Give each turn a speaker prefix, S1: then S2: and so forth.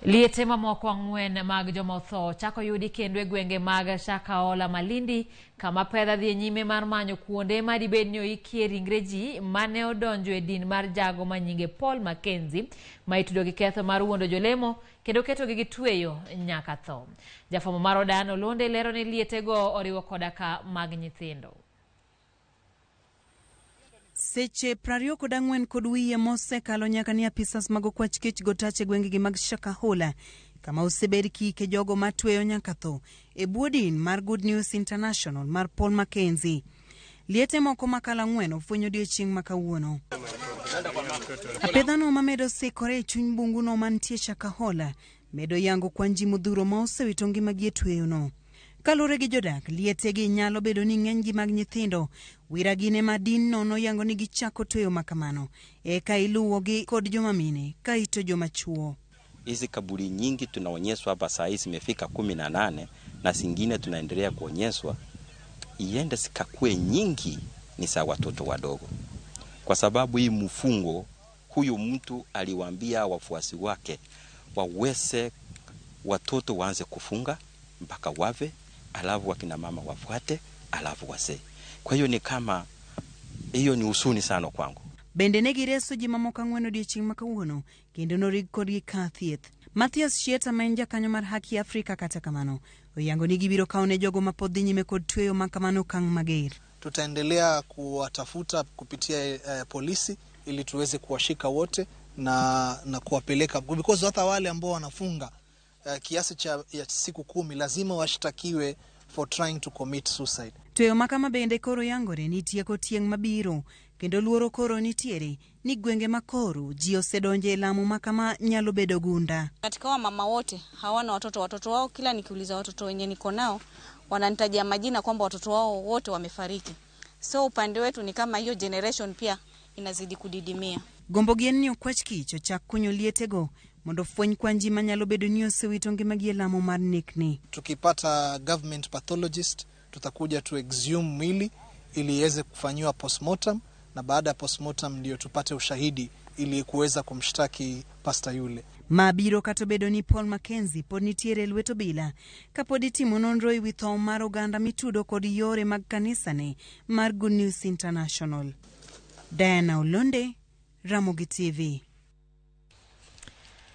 S1: Liete mamoko ang'wen mag joma otho chako yudi kendo e gwenge mag Shakahola Malindi kama pedha dhi e nyime mar manyo kuonde ma dibed ni oikie ringre ji mane odonjo e din mar jago ma nyinge Paul Mackenzie ma itudo gi ketho mar wuondo jolemo kendo ketogi gi tweyo nyaka tho. Jafwambo mar Odan Olonde lero ni lietego oriwo koda ka mag nyithindo.
S2: Seche 24 kod wiye mosekalo nyaka ni apisas mag okwach kech go tach e gwengegi mag Shakahola kama osebed kiike jogo matweyo nyaka tho e bwo din mar Good News International mar Paul Mackenzie. Liete moko makalo ang'wen ofweny odiechieng' ma kawuono. Apedhano mamedo sikore e chuny bunguno mantie Shakahola medo yango kwan ji modhuro ma osewito ngimagi e tweyono. Kaluwore gi jodak, lietegi nyalo bedo ni ng'enygi mag nyithindo. Wira gin ema din no noyango ni gichako tweyo ma kamano. Eka iluwogi kod joma mine, kaito joma chuo.
S3: Hizi kaburi nyingi tunaonyeshwa hapa saa hii zimefika 18 na zingine tunaendelea kuonyeshwa, iende zikakue nyingi ni za watoto wadogo, kwa sababu hii mfungo, huyu mtu aliwaambia wafuasi wake waweze watoto waanze kufunga mpaka wave, alafu wakina mama wafuate, alafu wazee. Kwa hiyo ni kama hiyo ni husuni sana kwangu.
S2: Bende ne gireso ji mamoko ang'wen odiechieng' ma kawuono kendo norig kodgi kar thieth. Mathias Shieta ma en jakanyo mar Haki Afrika kata kamano oyango ni gibiro kawo ne jogo ma pod dhi nyime kod tweyo ma kamano okang' mager.
S4: Tutaendelea kuwatafuta kupitia polisi ili tuweze kuwashika wote na kuwapeleka because hata wale ambao wanafunga kiasi cha ya siku 10 lazima washtakiwe for trying to commit suicide.
S2: Tweyo ma kama bende koro yangore ni tieko tieng' mabiro kendo luoro koro nitiere ni gwenge ma koro ji osedonje e lamo ma kama nyalo bedo gunda.
S5: Katika wamama wote hawana watoto, watoto wao kila nikiuliza watoto wenye niko nao wananitajia majina kwamba watoto wao wote wamefariki. So upande wetu ni kama hiyo generation pia inazidi kudidimia.
S2: Gombo gi en ni okwach kich ochak kunyo lietego mondo fweny kwan ji manyalo bedo ni osewito ngimagi e lamo mar nekni.
S4: Tukipata government pathologist tutakuja tu exhume mwili ili iweze kufanyiwa postmortem, na baada ya postmortem ndio tupate ushahidi ili kuweza kumshtaki pasta yule.
S2: Ma biro kata obedo ni Paul Mackenzie pod nitiere e lwet obila kapod itimo nonro e wi tho mar oganda mitudo kod yore mag kanisane mar Good News International. Diana Olonde, Ramogi TV.